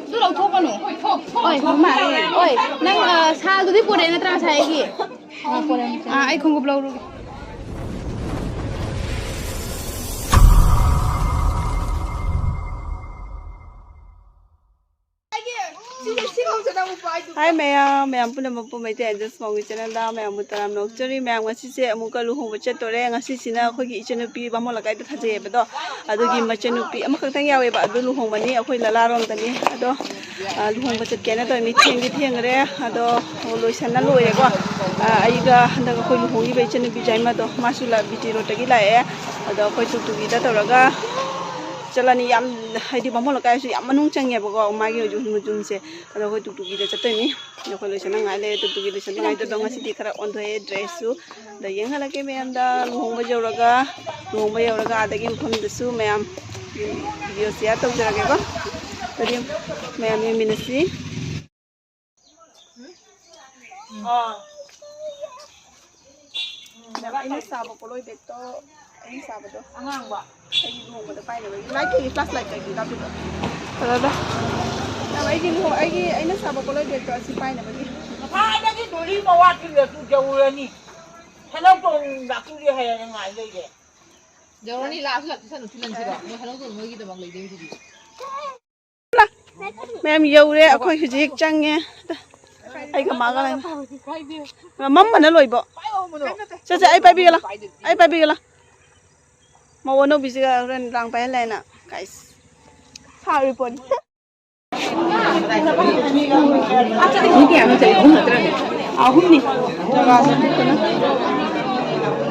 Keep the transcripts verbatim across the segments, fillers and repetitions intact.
ꯑꯗꯨ ꯂꯧꯊꯣꯛꯀꯅꯨ꯫ ꯑꯣꯏ, ꯃꯃꯥ, ꯑꯣꯏ, ꯅꯪ, ꯑ, ꯁꯥꯜꯗꯨꯗꯤ ꯄꯨꯔꯛꯑꯦ ꯅꯠꯇ꯭ꯔꯥ ꯉꯁꯥꯏ ꯑꯩꯒꯤ? ꯑ, ꯄꯨꯔꯛꯑꯦ꯫ ꯑ, ꯑꯩ ꯈꯣꯡꯎꯞ ꯂꯧꯔꯨꯒꯦ꯫ ꯍꯥꯏ ꯃꯌꯥꯝ, ꯃꯌꯥꯝ ꯄꯨꯝꯅꯃꯛꯄꯨ ꯃꯩꯇꯩ ꯑꯥꯏꯗꯜꯁ ꯃꯧꯒꯤ ꯆꯦꯅꯦꯜꯗ ꯃꯌꯥꯝꯕꯨ ꯇꯔꯥꯝꯅ ꯑꯣꯛꯆꯔꯤ꯫ ꯃꯌꯥꯝ, ꯉꯁꯤꯁꯦ ꯑꯃꯨꯛꯀ ꯂꯨꯍꯣꯡꯕ ꯆꯠꯇꯣꯔꯦ꯫ ꯉꯁꯤꯁꯤꯅ ꯑꯩꯈꯣꯏꯒꯤ ꯏꯆꯟꯅꯨꯄꯤ ꯕꯥꯃꯣꯟ ꯂꯩꯀꯥꯏꯗ ꯊꯥꯖꯩꯑꯕꯗꯣ, ꯑꯗꯨꯒꯤ ꯃꯆꯟꯅꯨꯄꯤ ꯑꯃꯈꯛꯇꯪ ꯌꯥꯎꯋꯦꯕ, ꯑꯗꯨ ꯂꯨꯍꯣꯡꯕꯅꯤ ꯑꯩꯈꯣꯏ ꯂꯂꯥꯔꯣꯝꯗꯅꯤ꯫ ꯑꯗꯣ, ꯑ, ꯂꯨꯍꯣꯡꯕ ꯆꯠꯀꯦꯅ ꯇꯧꯔꯤꯅꯤ꯫ ꯊꯦꯡꯗꯤ ꯊꯦꯡꯈ꯭ꯔꯦ, ꯑꯗꯣ ꯂꯣꯏꯁꯟꯅ ꯂꯣꯏꯔꯦꯀꯣ꯫ ꯑ, ꯑꯩꯒ ꯍꯟꯗꯛ ꯑꯩꯈꯣꯏ ꯂꯨꯍꯣꯡꯉꯤꯕ ꯏꯆꯟꯅꯨꯄꯤ ꯖꯥꯏꯃꯗꯣ, ꯃꯥꯁꯨ ꯂ-, ꯕꯤ ꯇꯤ ꯔꯣꯗꯇꯒꯤ ꯂꯥꯛꯑꯦ꯫ ꯑꯗꯣ ꯑꯩꯈꯣꯏ ꯇꯨꯛꯇꯨꯒꯤꯗ ꯇꯧꯔꯒ ꯆꯠꯂꯅꯤ꯫ ꯌꯥꯝ, ꯍꯥꯏꯗꯤ ꯕꯥꯃꯣꯟ ꯂꯩꯀꯥꯏꯁꯨ ꯌꯥꯝ ꯃꯅꯨꯡ ꯆꯪꯉꯦꯕꯀꯣ, ꯃꯥꯒꯤ ꯍꯧꯖꯤꯛ ꯃꯌꯨꯝꯁꯦ꯫ ꯑꯗꯣ ꯑꯩꯈꯣꯏ ꯇꯨꯛꯇꯨꯀꯤꯗ ꯆꯠꯇꯣꯏꯅꯤ꯫ ꯑꯗꯣ ꯑꯩꯈꯣꯏ ꯂꯣꯏꯁꯟꯅꯉꯥꯏ ꯂꯩꯔꯦ꯫ ꯇꯨꯛꯇꯨꯀꯤ ꯂꯣꯏꯁꯟꯅꯉꯥꯏꯗꯨꯗꯣ ꯉꯁꯤꯗꯤ ꯈꯔ ꯑꯣꯟꯊꯣꯛꯑꯦ ꯗ꯭ꯔꯦꯁꯁꯨ꯫ ꯑꯗ ꯌꯦꯡꯍꯜꯂꯛꯀꯦ ꯃꯌꯥꯝꯗ꯫ ꯂꯨꯍꯣꯡꯕ ꯌꯧꯔꯒ, ꯂꯨꯍꯣꯡꯕ ꯌꯧꯔꯒ ꯑꯥꯗꯒꯤ ꯃꯐꯝꯗꯁꯨ ꯃꯌꯥꯝ ꯚꯤꯗꯤꯑꯣ ꯁꯤꯌꯥꯔ ꯇꯧꯖꯔꯒꯦꯀꯣ꯫ ꯑꯗꯨꯗꯤ ꯃꯌꯥꯝ ꯌꯦꯡꯃꯤꯟꯅꯁꯤ꯫ ꯑꯩꯅ ꯁꯥꯕ ꯄꯣꯠꯂꯣꯏ ꯕꯦꯒꯇꯣ, ꯑꯩꯅ ꯁꯥꯕꯗꯣ꯫ ꯑꯉꯥꯡꯕ꯫ ꯑꯩꯒꯤ ꯂꯨꯍꯣꯡꯕꯗ ꯄꯥꯏꯅꯕꯒꯤ꯫ ꯂꯥꯏꯠ ꯀꯩꯒꯤ, ꯐ꯭ꯂꯥꯁ ꯂꯥꯏꯠ ꯀꯩꯒꯤ ꯀꯥꯞꯄꯤꯕ? ꯐꯖꯗꯦ꯫ ꯌꯥꯝ ꯑꯩꯒꯤ ꯂꯨꯍꯣ-, ꯑꯩꯒꯤ, ꯑꯩꯅ ꯁꯥꯕ ꯄꯣꯠꯂꯣꯏ ꯕꯦꯒꯇꯣ ꯑꯁꯤ ꯄꯥꯏꯅꯕꯒꯤ꯫ ꯉꯁꯥꯏꯗꯒꯤ ꯗꯣꯂꯤ ꯃꯋꯥ ꯊꯤꯜꯂꯁꯨ ꯌꯧꯔꯅꯤ꯫ ꯍꯦꯅꯧ ꯇꯣꯡ ꯂꯥꯛꯇꯣꯏꯔꯦ ꯍꯥꯏꯔꯒ ꯉꯥꯏ ꯂꯩꯔꯦ꯫ ꯌꯧꯔꯅꯤ, ꯂꯥꯛꯑꯁꯨ ꯂꯥꯛꯇ꯭ꯔꯁꯨ ꯁꯅꯨ ꯊꯤꯜꯍꯟꯁꯤꯔꯣ? ꯃꯣꯏ ꯍꯦꯅꯧ ꯇꯣꯡ ꯃꯣꯏꯒꯤꯗꯃꯛ ꯂꯩꯗꯣꯏꯗꯨꯗꯤ꯫ ꯃꯌꯥꯝ ꯌꯧꯔꯦ, ꯑꯩꯈꯣꯏ ꯍꯧꯖꯤꯛ ꯆꯪꯉꯦ꯫ ꯑꯩꯒ ꯃꯥꯒ ꯂꯩ꯫ ꯃꯝꯕꯅ ꯂꯣꯏꯕꯣ꯫ ꯆꯠꯁꯦ, ꯑꯩ ꯄꯥꯏꯕꯤꯒꯦ ꯂꯥꯎ꯫ ꯑꯩ ꯄꯥꯏꯕꯤꯒꯦ ꯂꯥꯎ꯫ ꯃꯧ ꯑꯅꯧꯕꯤꯁꯤꯒ ꯍꯣꯔꯦꯟ ꯂꯥꯡ ꯄꯥꯏꯍꯜꯂꯦ ꯍꯥꯏꯅ꯫ ꯀꯥꯏꯁ꯫ ꯁꯥꯎꯔꯤ ꯄꯣꯠꯅꯤ꯫ ꯃꯤ ꯀꯌꯥꯅꯣ ꯆꯠꯂꯤ? ꯑꯍꯨꯝ ꯅꯠꯇ꯭ꯔꯅꯦ? ꯑꯍꯨꯝꯅꯤ꯫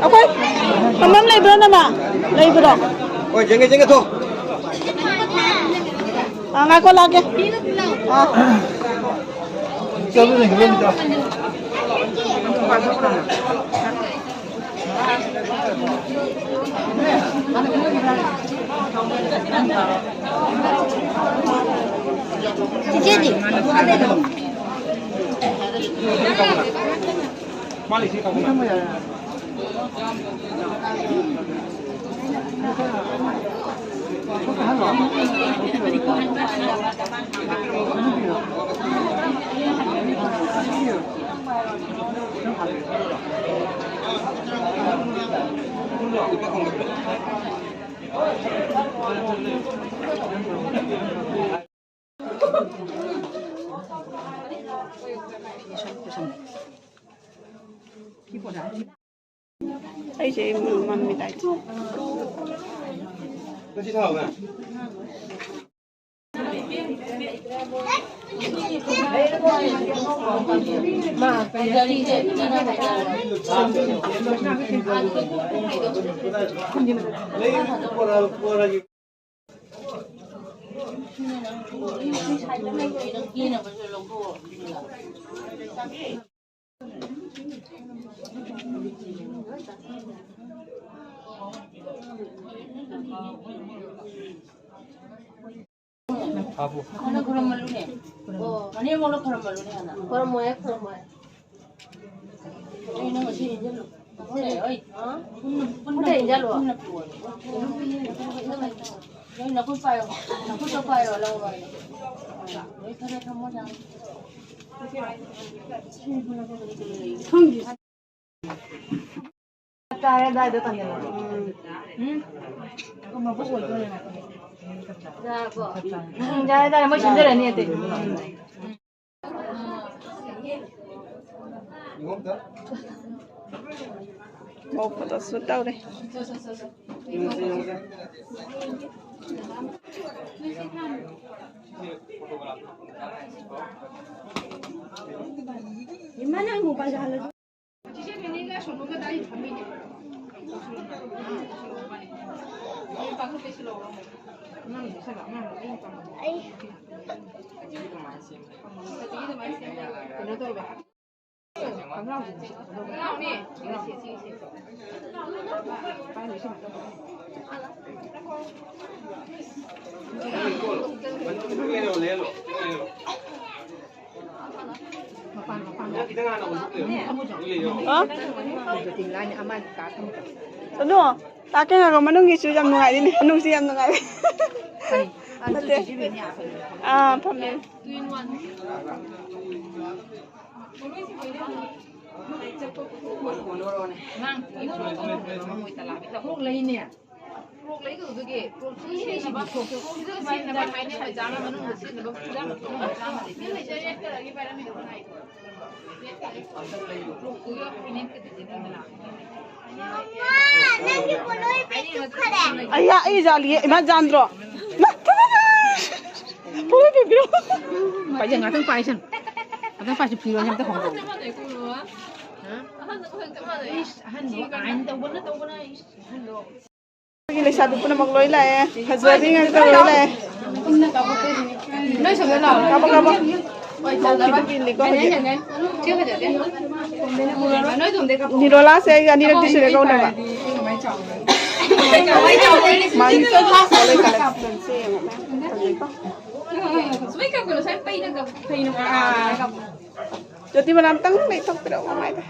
ꯑꯩꯈꯣꯏ ꯐꯝꯐꯝ ꯂꯩꯕ꯭ꯔꯣ, ꯅꯃꯥ? ꯂꯩꯕ꯭ꯔꯣ? ꯍꯣꯏ, ꯌꯦꯡꯒꯦ, ꯌꯦꯡꯒꯦ, ꯊꯣ꯫ ꯑ, ꯉꯥꯏꯈꯣ, ꯂꯥꯛꯀꯦ꯫ ꯑ꯫ ꯆꯤꯆꯦꯗꯤ? ꯑꯩꯁꯦ ꯃꯝꯃꯤ ꯇꯥꯏ꯫ ꯍꯥꯟꯅ ꯈꯨꯔꯨꯝꯃꯜꯂꯨꯅꯦ꯫ ꯑꯣ꯫ ꯃꯅꯦꯝꯕꯣꯛꯅ ꯈꯨꯔꯨꯝꯃꯜꯂꯨꯅꯦ ꯍꯥꯟꯅ꯫ ꯈꯨꯔꯨꯝꯃꯣꯏ, ꯈꯨꯔꯨꯝꯃꯣꯏ꯫ ꯑꯩ ꯅꯪ ꯉꯁꯤ ꯏꯟꯖꯜꯂꯨ꯫ ꯍꯣꯏ, ꯍꯣꯏ꯫ ꯄꯨꯟꯅ, ꯄꯨꯟꯅ, ꯄꯨꯟꯅ ꯏꯟꯖꯜꯂꯨ꯫ ꯄꯨꯟꯅ ꯄꯨꯑꯣ꯫ ꯅꯣꯏ ꯅꯈꯨꯠ ꯄꯥꯏꯌꯣ꯫ ꯅꯈꯨꯠꯇꯣ ꯄꯥꯏꯌꯣ, ꯂꯧꯔꯣ꯫ ꯂꯣꯏ ꯈꯔ ꯊꯝꯃꯣ, ꯌꯥꯔꯦ꯫ ꯆꯥꯔꯦ ꯑꯗꯥꯏꯗ ꯇꯟꯖꯜꯂꯣ꯫ ꯎꯝ꯫ ꯎꯝ, ꯌꯥꯔꯦ, ꯌꯥꯔꯦ, ꯃꯣꯏ ꯁꯤꯟꯖꯔꯅꯤ ꯑꯇꯩ꯫ ꯃꯧ photo shoot ꯇꯧꯔꯦ꯫ ꯏꯃꯥ, ꯅꯪ mobile ꯗꯣ ꯍꯜꯂꯣ꯫ ꯆꯤꯆꯦ ꯀꯩꯅꯤꯒ ꯁꯣꯅꯨꯒ ꯗꯥꯏ ꯐꯝꯃꯤꯅꯦ꯫ ꯄꯥꯈꯠꯄꯩꯁꯨ ꯂꯧꯔꯣ꯫ ꯑꯉꯥꯡꯗꯤ ꯁꯥꯟꯅ ꯑꯉꯥꯡꯗꯤ ꯑꯩꯅ ꯄꯥꯝꯕꯅꯦ꯫ ꯑꯩ ꯀꯩꯅꯣ ꯇꯧꯕ꯫ ꯈꯣꯡꯒ꯭ꯔꯥꯎꯅꯦ꯫ ꯁꯤ, ꯁꯤ, ꯁꯤ, ꯁꯤ꯫ ꯄꯥꯏꯔꯣ, ꯏꯁꯤꯡ ꯑꯝꯇ꯫ ꯂꯩꯔꯣ, ꯂꯩꯔꯣ꯫ ꯍꯥ? ꯆꯠꯂꯣ꯫ ꯇꯥꯛꯀꯦ ꯉꯥꯏꯈꯣ, ꯃꯅꯨꯡꯒꯤꯁꯨ ꯌꯥꯝ ꯅꯨꯡꯉꯥꯏꯔꯤꯅꯦ, ꯃꯅꯨꯡꯁꯤ ꯌꯥꯝ ꯅꯨꯡꯉꯥꯏꯔꯤ꯫ ꯅꯠꯇꯦ꯫ ꯑꯥ, ꯐꯝꯃꯦ꯫ ꯑꯩꯌꯥ, ꯑꯩ ꯖꯥꯂꯤꯌꯦ꯫ ꯏꯃꯥ, ꯖꯥꯟꯗ꯭ꯔꯣ? ꯏꯃꯥ, ꯄꯣꯂꯣꯏ ꯄꯤꯕꯤꯔꯣ꯫ ꯄꯥꯏꯖꯦ, ꯉꯥꯛꯇꯪ ꯄꯥꯏꯁꯟ꯫ ꯉꯥꯛꯇꯪ ꯄꯥꯏꯁꯤ, ꯐꯤꯔꯣꯟꯁꯦ ꯑꯝꯇ ꯍꯣꯡꯗꯣꯛꯎ꯫ ꯏꯁ, ꯑꯍꯟꯗꯣ ꯑꯥꯏꯟ ꯇꯧꯕꯅ ꯇꯧꯕꯅ, ꯏꯁ, ꯑꯍꯟꯗꯣ꯫ ꯑꯩꯈꯣꯏꯒꯤ ꯂꯩꯁꯥꯕꯤ ꯄꯨꯝꯅꯃꯛ ꯂꯣꯏ ꯂꯥꯛꯑꯦ꯫ ꯐꯖꯕꯤ ꯉꯥꯛꯇ ꯂꯣꯏ ꯂꯥꯛꯑꯦ꯫ ꯅꯣꯏ ꯁꯣꯝꯗ ꯂꯥꯛꯑꯣ꯫ ꯀꯥꯄꯣ, ꯀꯥꯄꯣ꯫ ꯃꯧꯒꯤꯗꯨ ꯏꯜꯂꯤꯀꯣ ꯍꯧꯖꯤꯛ꯫ ꯅꯤꯔꯣꯂꯥꯁꯦ ꯑꯩꯒ ꯑꯅꯤꯔꯛꯇꯤ ꯁꯨꯔꯦ ꯀꯧꯅꯕ꯫ ꯃꯥꯒꯤ ꯄꯣꯠꯂꯩ collectionꯁꯦ ꯌꯦꯡꯉꯣ, ꯃꯌꯥꯝ ꯐꯖꯩꯀꯣ꯫ ꯖꯣꯇꯤ ꯃꯅꯥ ꯑꯝꯇꯪ ꯂꯩꯊꯣꯛꯄꯤꯔꯛꯑꯣ ꯃꯃꯥꯏꯗ꯫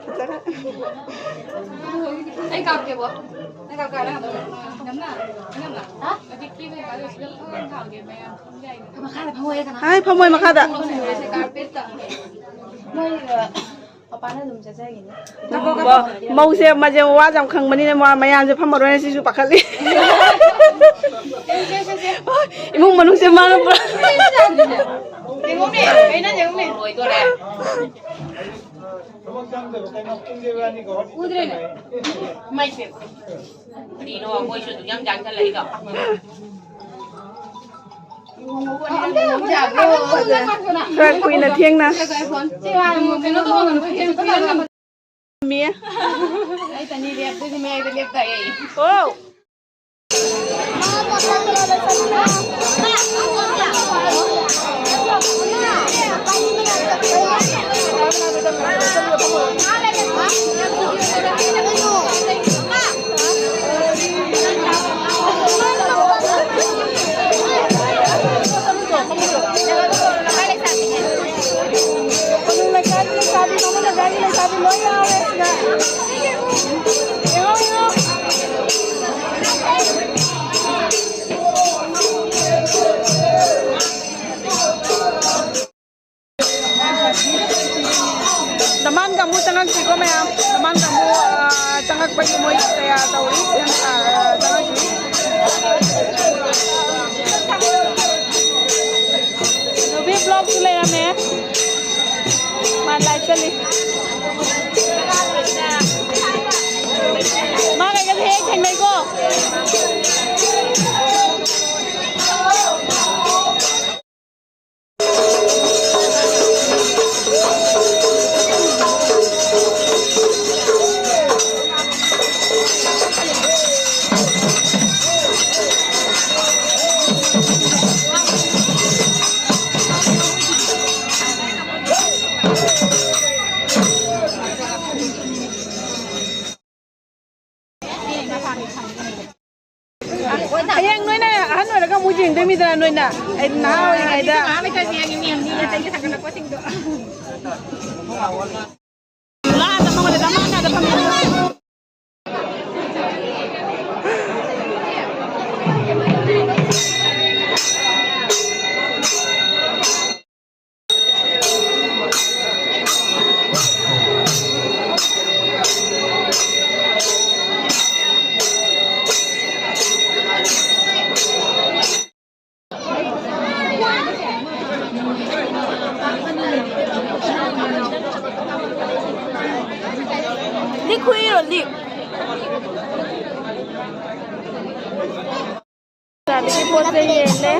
ꯐꯖꯅ꯫ ꯑꯩ ꯀꯥꯞꯀꯦꯕꯣ꯫ ꯅꯪ ꯀꯥꯞꯀꯦ ꯍꯥꯏꯔꯣ? ꯏꯅꯝꯃ? ꯏꯅꯝꯃ? ꯍꯥ? ꯍꯧꯖꯤꯛꯀꯤ ꯀꯩꯅꯣꯗꯣ ꯁꯤꯗ ꯐꯝꯃꯒ ꯊꯥꯒꯦ ꯃꯌꯥꯝ ꯐꯝ ꯌꯥꯏꯅ꯫ ꯃꯈꯥꯗ ꯐꯝꯃꯣ, ꯀꯅꯥ? ꯍꯥꯏ, ꯐꯝꯃꯣꯏ ꯃꯈꯥꯗ꯫ ꯀꯥꯔꯄꯦꯠꯇ꯫ ꯃꯣꯏ, ꯑ, ꯃꯄꯥꯟꯗ ꯑꯗꯨꯝ ꯆꯠꯆꯈꯤꯅꯤ꯫ ꯃꯧꯁꯦ ꯃꯥꯁꯦ ꯋꯥꯁꯦ ꯌꯥꯝ ꯈꯪꯕꯅꯤꯅ ꯃꯥ ꯃꯌꯥꯝꯁꯦ ꯐꯝꯃꯔꯣꯏꯅ ꯁꯤꯁꯨ ꯄꯥꯈꯠꯂꯤ꯫ ꯏꯃꯨꯡ ꯃꯅꯨꯡꯁꯦ ꯃꯥꯅ ꯄꯨꯔꯥ ꯌꯦꯡꯉꯨꯅꯦ, ꯑꯩꯅ ꯌꯦꯡꯉꯨꯅꯦ꯫ ꯎꯗ꯭ꯔꯦꯅꯦ꯫ ꯃꯩꯁꯦ꯫ ꯀꯔꯤꯅꯣ ꯃꯣꯏꯁꯨ ꯑꯗꯨꯛ ꯌꯥꯝ ꯆꯥꯟꯈꯠꯂꯛꯏꯗꯣ? ꯈꯔ ꯀꯨꯏꯅ ꯊꯦꯡꯅ꯫ ꯃꯤ꯫ ꯑꯣ꯫ ꯃꯥ ꯀꯩꯒꯗꯤ ꯍꯦꯛ ꯊꯦꯡꯅꯩꯀꯣ꯫ ꯍꯌꯦꯡ ꯅꯣꯏꯅ ꯑꯍꯟ ꯑꯣꯏꯔꯒ ꯑꯃꯨꯛ ꯌꯦꯡꯗꯣꯏꯃꯤꯗꯅ ꯅꯣꯏꯅ, ꯑꯩ ꯅꯍꯥ ꯑꯣꯏꯔꯤꯉꯩꯗ꯫ ꯂꯤꯛ ꯈꯨꯏꯔꯣ, ꯂꯤꯛ꯫ ꯆꯥꯕꯤꯒꯤ ꯄꯣꯠ ꯆꯩ ꯌꯦꯡꯂꯦ꯫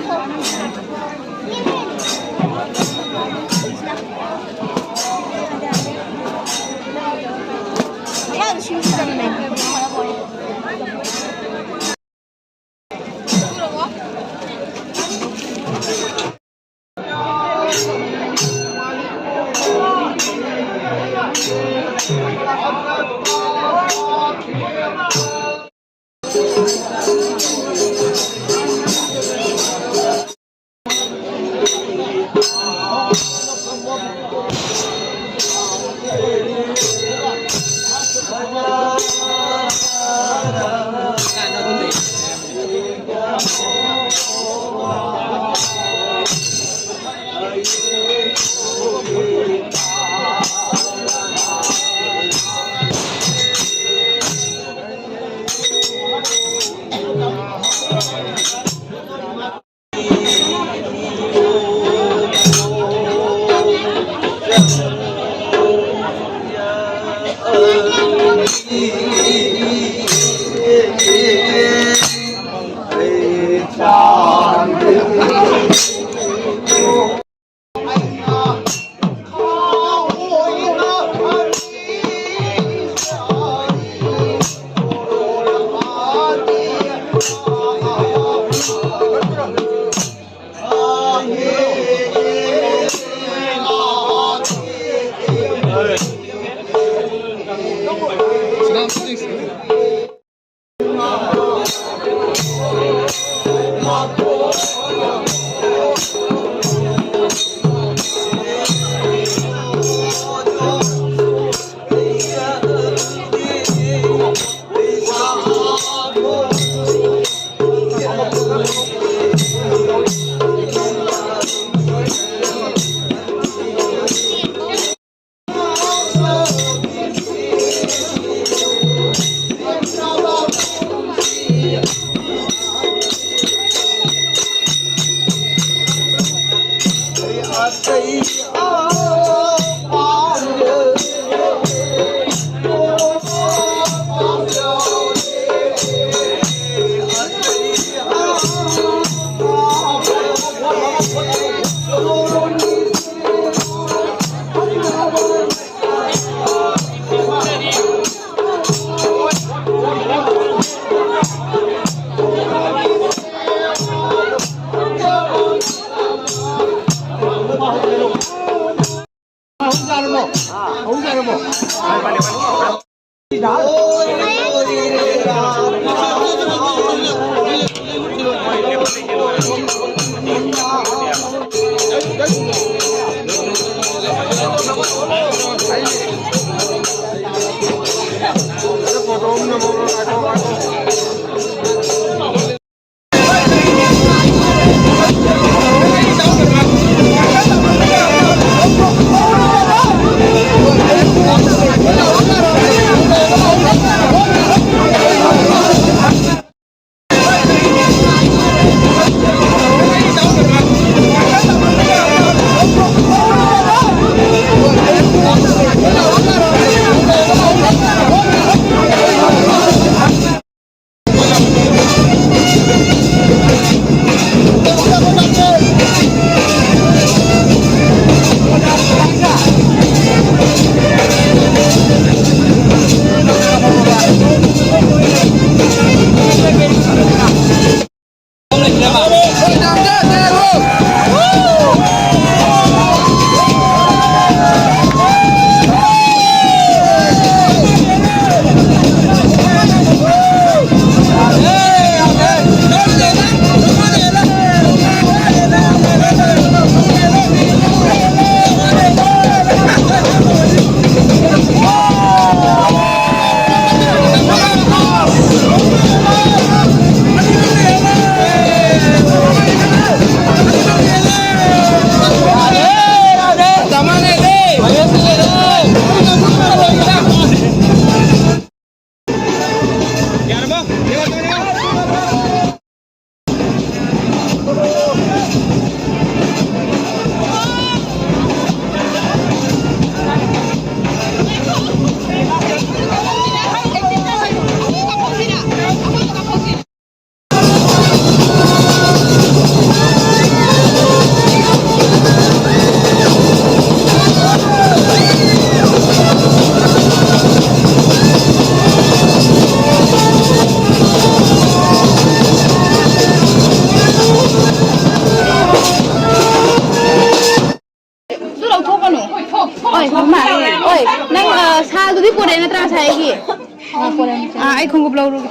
ꯑꯩ ꯈꯣꯡꯎꯞ ꯂꯧꯔꯨꯒꯦ꯫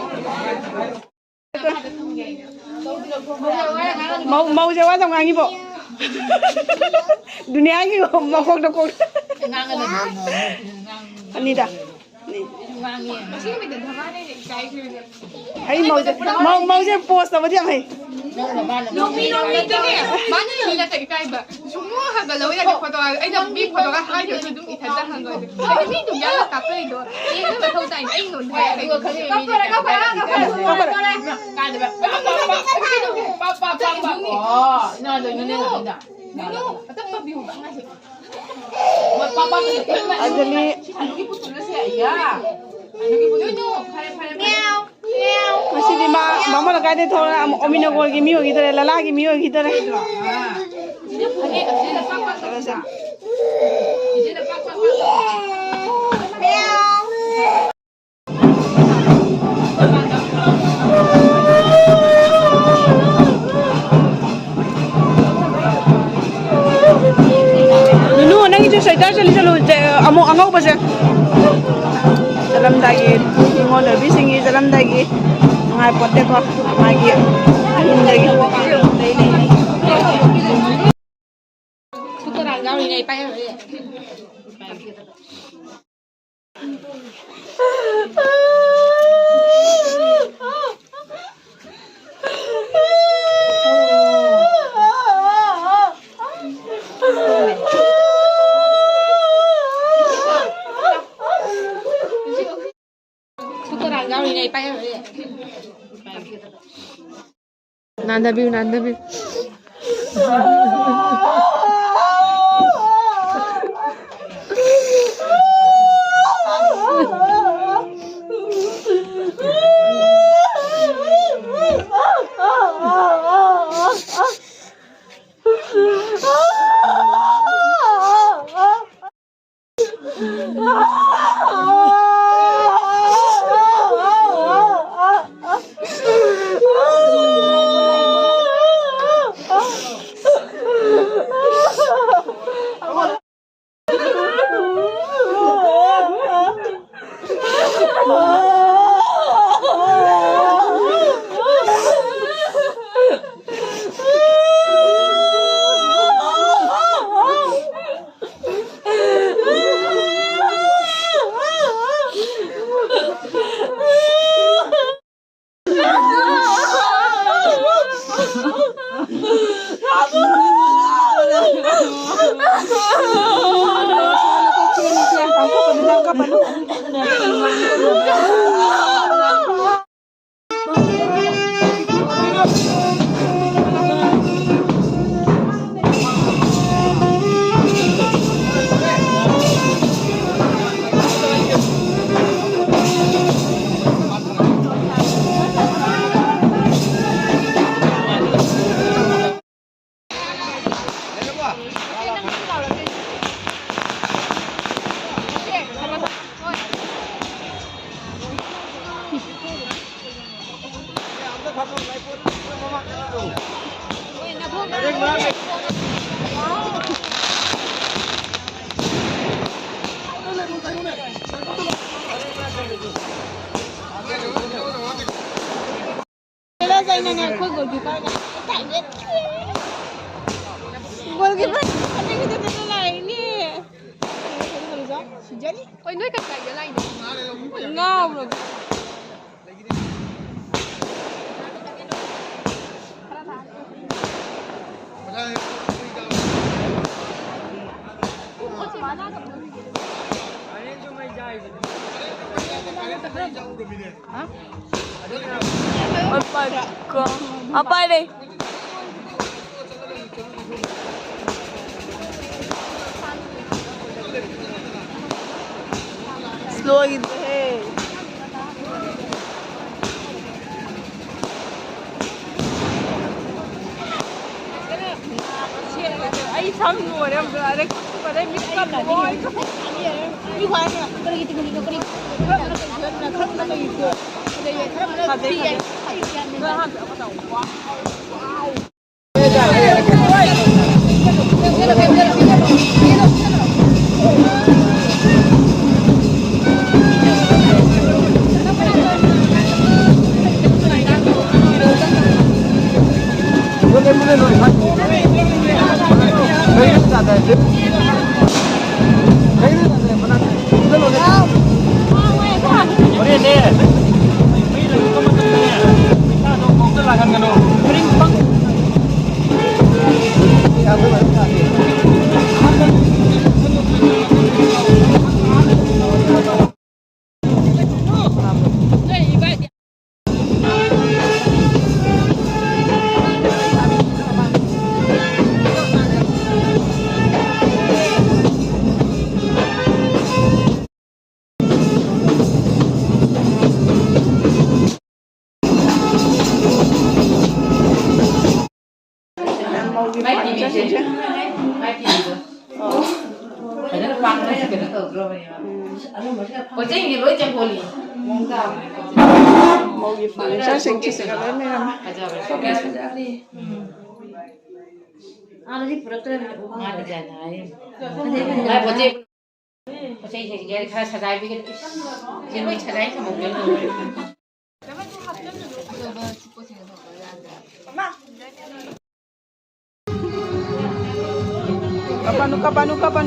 ꯃꯧ, ꯃꯧꯁꯦ ꯋꯥ ꯌꯥꯝ ꯉꯥꯡꯉꯤꯕꯣ꯫ ꯗꯨꯅꯤꯌꯥꯒꯤ ꯃꯀꯣꯛꯇ ꯀꯣꯛ꯫ ꯑꯅꯤꯗ꯫ ꯑꯅꯤ꯫ ꯑꯩ ꯃꯧꯁꯦ, ꯃꯧ, ꯃꯧꯁꯦ ꯄꯣꯁ ꯇꯧꯕꯗꯤ ꯌꯥꯝ ꯍꯩ꯫ ꯅꯣꯡꯃꯤ, ꯅꯣꯡꯃꯤꯗꯅꯦ, ꯃꯥꯅ ꯅꯣꯡꯃꯤꯗ ꯏꯀꯥꯏꯕ꯫ ꯁꯨꯝ ꯍꯪꯒꯠꯂꯧ ꯌꯥꯗꯦ ꯐꯣꯇꯣ꯫ ꯑꯩꯅ ꯃꯤ ꯐꯣꯇꯣꯒ ꯍꯥꯏꯗ꯭ꯔꯁꯨ ꯑꯗꯨꯝ ꯏꯊꯟꯇ ꯍꯪꯉꯣꯏ꯫ ꯑꯩꯗꯤ ꯃꯤ ꯑꯗꯨꯝ ꯌꯥꯝꯅ ꯀꯥꯞꯄꯛꯏꯗꯣ꯫ ꯌꯦꯡꯕ ꯃꯊꯧ ꯇꯥꯏꯅꯦ꯫ ꯑꯩ ꯅꯣꯟ ꯍꯥꯏ ꯀꯩꯅꯣ꯫ ꯀꯥꯞꯄꯔꯦ, ꯀꯥꯞꯄꯔꯦ, ꯀꯥꯞꯄꯔꯦ꯫ ꯀꯥꯏꯗꯕ? ꯄꯥ, ꯄꯥ, ꯄꯥ, ꯄꯥ, ꯄꯥ, ꯄꯥ, ꯄꯥ, ꯄꯥ꯫ ꯑꯣ, ꯏꯅꯥꯎꯗꯣ ꯏꯅꯦ ꯅꯪ ꯅꯤꯅ꯫ ꯅꯨꯅꯨ, ꯑꯇꯞꯄ ꯕꯤꯍꯨꯝꯕ ꯑꯉꯥꯡꯁꯦ꯫ ꯃꯣꯏ ꯄꯥ, ꯄꯥ, ꯄꯥ, ꯄꯥ꯫ ꯑꯗꯨꯅꯤ꯫ ꯁꯤ ꯍꯅꯨꯒꯤ ꯄꯨꯇꯨꯅ ꯁꯦ, ꯑꯌꯥ꯫ ꯍꯅꯨꯒꯤ ꯄꯨꯇꯨꯅ꯫ ꯅꯨꯅꯨ, ꯐꯔꯦ, ꯐꯔꯦ, ꯐꯔꯦ꯫ ꯉꯁꯤꯗꯤ ꯃꯥ ꯕꯥꯃꯣꯟ ꯂꯩꯀꯥꯏꯗꯩ ꯊꯣꯛꯂꯛꯑꯒ ꯑꯃꯨꯛ ꯑꯣꯃꯤꯅꯒꯣꯔꯒꯤ ꯃꯤ ꯑꯣꯏꯈꯤꯗꯣꯔꯦ, ꯂꯂꯥꯒꯤ ꯃꯤ ꯑꯣꯏꯈꯤꯗꯣꯔꯦ꯫ ꯅꯨꯅꯨ, ꯅꯪꯒꯤꯁꯨ ꯁ꯭ꯋꯦꯇꯔꯁꯦ ꯂꯤꯠꯁꯜꯂꯨ, ꯑꯃꯨꯛ ꯑꯉꯧꯕꯁꯦ꯫ ꯆꯠꯂꯝꯗꯥꯏꯒꯤ, ꯅꯤꯉꯣꯜ ꯑꯣꯏꯕꯤꯁꯤꯡꯒꯤ ꯆꯠꯂꯝꯗꯥꯏꯒꯤ ꯅꯨꯡꯉꯥꯏꯄꯣꯠꯇꯦꯀꯣ, ꯃꯥꯒꯤ ꯌꯨꯝꯗꯒꯤ꯫ ꯁꯨꯇꯔꯥ ꯌꯥꯎꯔꯤꯅꯦ, ꯑꯩ ꯄꯥꯏꯔꯔꯣꯏ꯫ ꯁꯨꯇꯔꯥ ꯌꯥꯎꯔꯤꯅꯦ, ꯑꯩ ꯄꯥꯏꯔꯔꯣꯏ꯫ ꯅꯥꯟꯗꯕꯤꯌꯨ, ꯅꯥꯟꯗꯕꯤꯌꯨ꯫ ꯍꯣꯏ, ꯅꯣꯏ ꯀꯩ ꯀꯥꯏꯗ ꯂꯥꯛꯏꯅꯣ? ꯉꯥꯎꯔꯕ? ꯂꯣꯏꯈꯤꯗ꯭ꯔꯦꯍꯦ꯫ ꯑꯩ ꯁꯝ ꯂꯣꯏꯔꯦ ꯑꯝꯇ꯫ ꯑꯗꯩ ꯀꯛꯊꯠꯄꯗꯩ ꯃꯤꯠ ꯀꯞꯄ ꯂꯣꯏꯔꯦ꯫ ꯐꯖꯩ, ꯐꯖꯩ꯫ ꯍꯣꯔꯦꯟꯅꯦ, ꯃꯩ ꯂꯥꯛꯄ ꯃꯇꯝꯗꯅꯦ, ꯄꯩꯁꯥꯗꯣ ꯀꯣꯛꯇ ꯂꯥꯛꯍꯟꯒꯅꯨ꯫ ꯃꯥꯏ ꯇꯤꯚꯤꯁꯦ꯫ ꯃꯥꯏ ꯇꯤꯚꯤꯗꯣ꯫ ꯑꯣ꯫ ꯐꯖꯅ ꯄꯥꯛꯅ ꯀꯩꯅꯣ ꯇꯧꯗ꯭ꯔꯣꯕꯅꯦꯕ꯫ ꯎꯝ꯫ ꯄꯣꯠ ꯆꯩꯁꯤꯡꯁꯦ ꯂꯣꯏ ꯆꯦꯟꯊꯣꯛꯂꯤ꯫ ꯃꯑꯣꯡ ꯇꯥꯕꯅꯦ ꯄꯣꯠ ꯆꯩ꯫ ꯃꯧꯒꯤ ꯐꯔꯅꯤꯆꯔꯁꯤꯡ ꯁꯤꯁꯤꯒ ꯂꯣꯏ ꯂꯩꯔꯝꯃꯦ꯫ ꯐꯖꯕꯅꯦ꯫ ꯎꯝ꯫ ꯃꯥ ꯗꯤꯖꯥꯏꯟ ꯍꯥꯏ꯫ ꯃꯥ ꯄꯣꯠ ꯆꯩ ꯄꯣꯠ ꯆꯩꯁꯤꯡꯁꯦ ꯈꯔ ꯁꯖꯥꯏꯕꯤꯒꯦ꯫ ꯏꯁ, ꯁꯤ ꯂꯣꯏ ꯁꯖꯥꯏ ꯊꯝꯍꯧꯗꯣꯏꯅꯦ꯫ Kapan, kapan, kapan.